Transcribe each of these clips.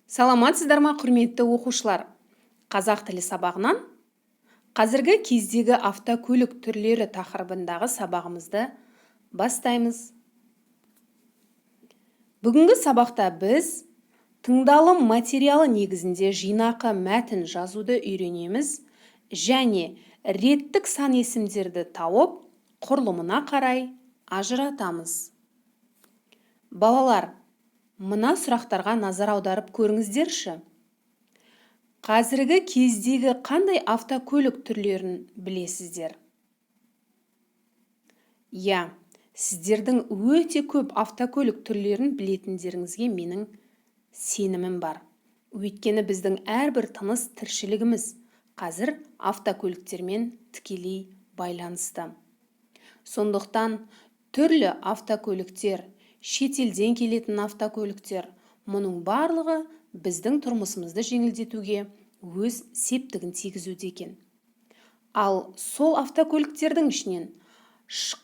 Саламатсыздар ма, құрметті оқушылар! Қазақ тілі сабағынан қазіргі кездегі автокөлік түрлері тақырыбындағы сабағымызды бастаймыз. Бүгінгі сабақта біз тыңдалым материалы негізінде жинақы мәтін жазуды үйренеміз және реттік сан есімдерді тауып, құрылымына қарай ажыратамыз. Балалар, мына сұрақтарға назар аударып көріңіздерші. Қазіргі кездегі қандай автокөлік түрлерін білесіздер? Иә, сіздердің өте көп автокөлік түрлерін білетіндеріңізге менің сенімім бар. Өйткені біздің әрбір тыныс тіршілігіміз қазір автокөліктермен тікелей байланысты. Сондықтан түрлі автокөліктер, шетелден келетін автокөліктер, мұның барлығы біздің тұрмысымызды жеңілдетуге өз септігін тигізуде екен. Ал сол автокөліктердің ішінен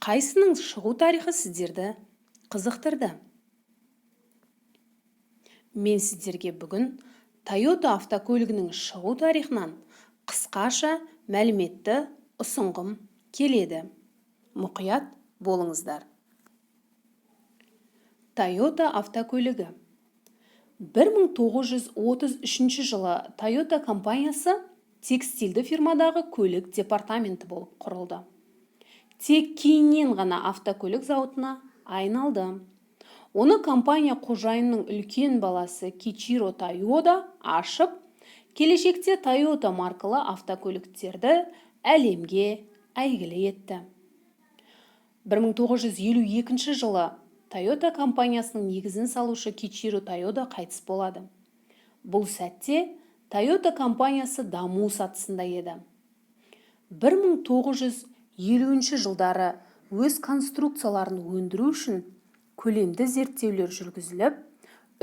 қайсының шығу тарихы сіздерді қызықтырды? Мен сіздерге бүгін Тойота автокөлігінің шығу тарихынан қысқаша мәліметті ұсынғым келеді. Мұқият болыңыздар. Тойота автокөлігі. 1933 жылы Тойота компаниясы текстильді фирмадағы көлік департаменті болып құрылды. Тек кейіннен ғана автокөлік зауытына айналды. Оны компания қожайынының үлкен баласы Кичиро Тойода ашып, келешекте Тойота маркалы автокөліктерді әлемге әйгілі етті. 1952 жылы Тойота компаниясының негізін салушы Кичиро Тойода қайтыс болады. Бұл сәтте Тойота компаниясы даму сатысында еді. 1950 жылдары өз конструкцияларын өндіру үшін көлемді зерттеулер жүргізіліп,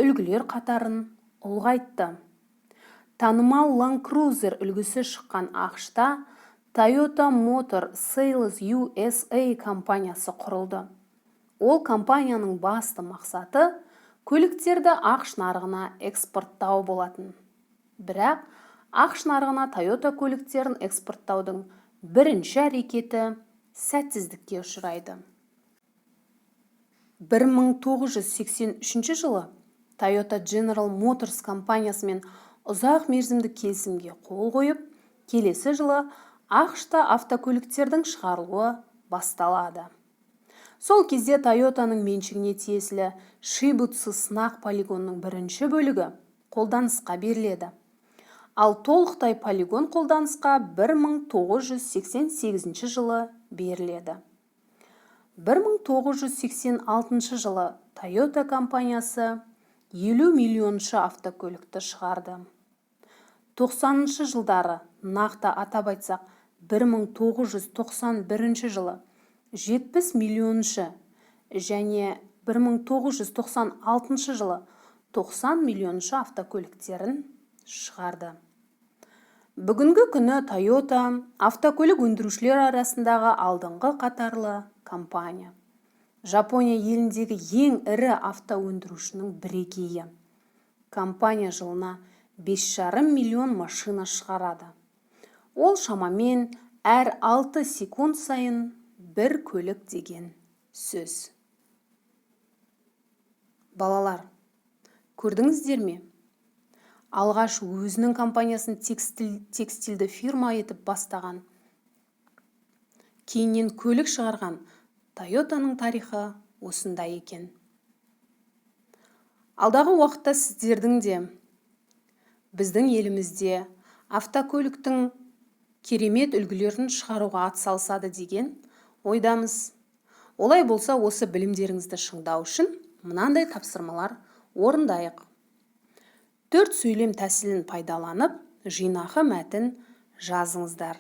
үлгілер қатарын ұлғайтты. Танымал Land Cruiser үлгісі шыққан АҚШ-та Toyota Motor Sales USA компаниясы құрылды. Ол компанияның басты мақсаты көліктерді АҚШ нарығына экспорттау болатын. Бірақ АҚШ нарығына Тойота көліктерін экспорттаудың бірінші әрекеті сәтсіздікке ұшырайды. 1983 жылы Toyota General Motors компаниясымен ұзақ мерзімді келісімге қол қойып, келесі жылы АҚШ-та автокөліктердің шығарылуы басталады. Сол кезде Тойотаның меншігіне тиесілі Шибуцу сынақ полигонының бірінші бөлігі қолданысқа беріледі. Ал толықтай полигон қолданысқа 1988 жылы беріледі. 1986 жылы Тойота компаниясы 50 миллионыншы автокөлікті шығарды. 90 жылдары, нақты атап айтсақ, 1991 жылы 70 миллионыншы және 1996 жылы 90 миллионыншы автокөліктерін шығарды. Бүгінгі күні Тойота автокөлік өндірушілер арасындағы алдыңғы қатарлы компания. Жапония еліндегі ең ірі автоөндірушінің бірегейі. Компания жылына 5,5 миллион машина шығарады. Ол шамамен әр 6 секунд сайын бір көлік деген сөз. Балалар, көрдіңіздер ме, алғаш өзінің компаниясын текстильді фирма етіп бастаған, кейіннен көлік шығарған Тойотаның тарихы осындай екен. Алдағы уақытта сіздердің де біздің елімізде автокөліктің керемет үлгілерін шығаруға атсалысады деген ойдамыз. Олай болса, осы білімдеріңізді шыңдау үшін мынандай тапсырмалар орындайық. Төрт сөйлем тәсілін пайдаланып, жинақы мәтін жазыңыздар.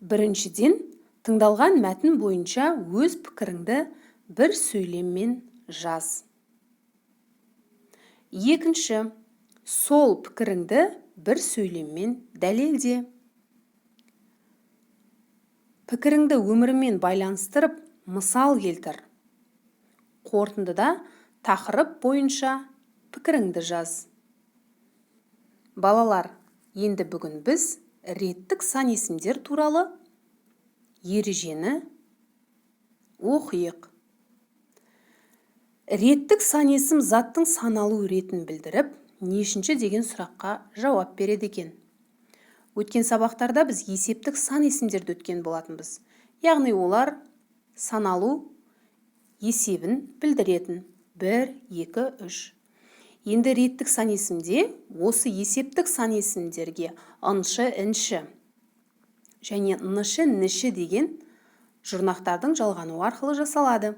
Біріншіден, тыңдалған мәтін бойынша өз пікіріңді бір сөйлеммен жаз. Екінші, сол пікіріңді бір сөйлеммен дәлелде. Пікіріңді өміріңмен байланыстырып, мысал келтір. Қорытындыда тақырып бойынша пікіріңді жаз. Балалар, енді бүгін біз реттік сан есімдер туралы ережені оқиық. Реттік сан есім заттың саналу ретін білдіріп, нешінші деген сұраққа жауап береді екен. Өткен сабақтарда біз есептік сан есімдерді өткен болатынбыз, яғни олар саналу есебін білдіретін: бір, екі, үш. Енді реттік сан есімде осы есептік сан есімдерге ыншы, інші және нышы, ніші деген жұрнақтардың жалғануы арқылы жасалады.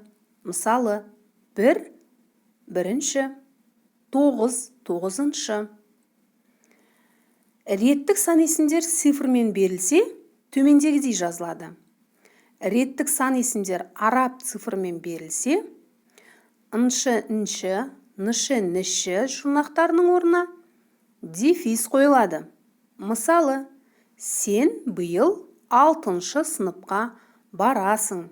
Мысалы, бір — бірінші, тоғыз — тоғызыншы. Реттік сан есімдер цифрмен берілсе, төмендегідей жазылады. Реттік сан есімдер араб цифрымен берілсе, ыншы, інші, нышы, ніші жұрнақтарының орнына дефис қойылады. Мысалы, сен биыл алтыншы сыныпқа барасың.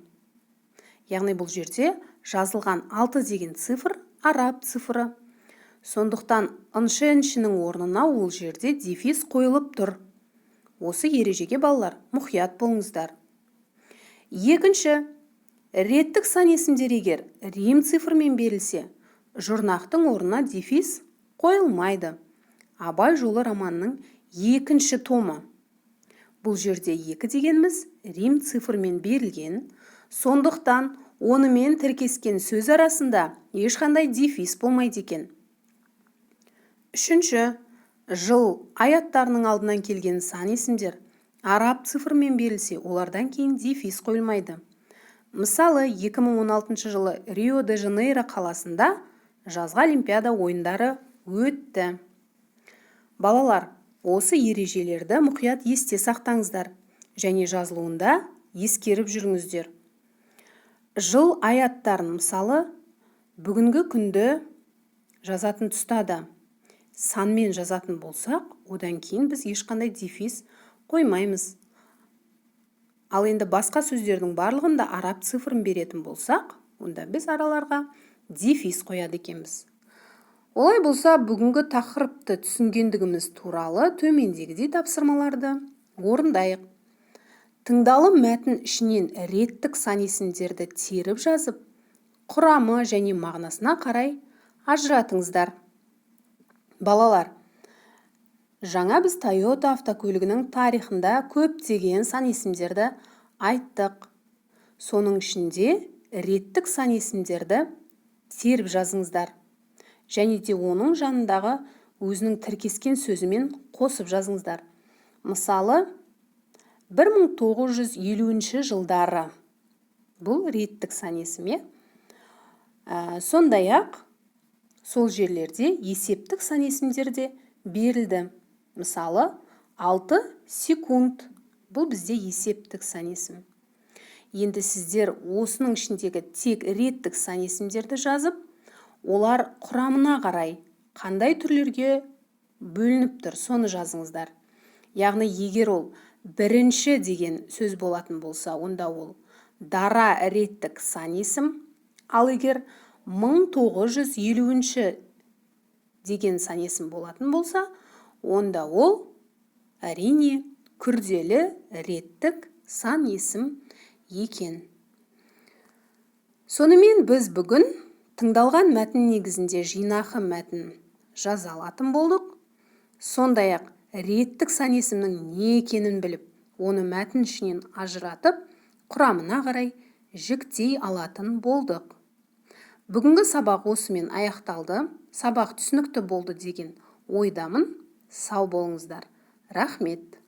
Яғни бұл жерде жазылған алты деген цифр — араб цифры, сондықтан ыншы, іншінің орнына ол жерде дефис қойылып тұр. Осы ережеге, балалар, мұқият болыңыздар. Екінші, реттік сан есімдер егер рим цифрымен берілсе, жұрнақтың орнына дефис қойылмайды. «Абай жолы» романының екінші томы. Бұл жерде екі дегеніміз рим цифрымен берілген, сондықтан онымен тіркескен сөз арасында ешқандай дефис болмайды екен. Үшінші, жыл, ай аттарының алдынан келген сан есімдер араб цифрымен берілсе, олардан кейін дефис қойылмайды. Мысалы, 2016 жылы Рио де Жанейро қаласында жазғы Олимпиада ойындары өтті. Балалар, осы ережелерді мұқият есте сақтаңыздар және жазылуында ескеріп жүріңіздер. Жыл, ай аттарын, мысалы, бүгінгі күнді жазатын тұста да санмен жазатын болсақ, одан кейін біз ешқандай дефис қоймаймыз. Ал енді басқа сөздердің барлығында араб цифрын беретін болсақ, онда біз араларға дефис қояды екенбіз. Олай болса, бүгінгі тақырыпты түсінгендігіміз туралы төмендегідей тапсырмаларды орындайық. Тыңдалым мәтін ішінен реттік сан есімдерді теріп жазып, құрамы және мағынасына қарай ажыратыңыздар. Балалар, жаңа біз Тойота автокөлігінің тарихында көптеген сан есімдерді айттық. Соның ішінде реттік сан есімдерді теріп жазыңыздар және де оның жанындағы өзінің тіркескен сөзімен қосып жазыңыздар. Мысалы, 1950 жылдары — бұл реттік сан есім, иә. Сондай-ақ сол жерлерде есептік сан есімдер де берілді. Мысалы, 6 секунд — бұл бізде есептік сан есім. Енді сіздер осының ішіндегі тек реттік сан есімдерді жазып, олар құрамына қарай қандай түрлерге бөлініп тұр, соны жазыңыздар. Яғни егер ол бірінші деген сөз болатын болса, онда ол дара реттік сан есім. Ал егер 1950 деген сан есім болатын болса, онда ол, әрине, күрделі реттік сан есім екен. Сонымен, біз бүгін тыңдалған мәтін негізінде жинақы мәтін жаза алатын болдық. Сондай-ақ реттік сан есімнің не екенін біліп, оны мәтін ішінен ажыратып, құрамына қарай жіктей алатын болдық. Бүгінгі сабақ осымен аяқталды. Сабақ түсінікті болды деген ойдамын. Сау болыңыздар, рахмет.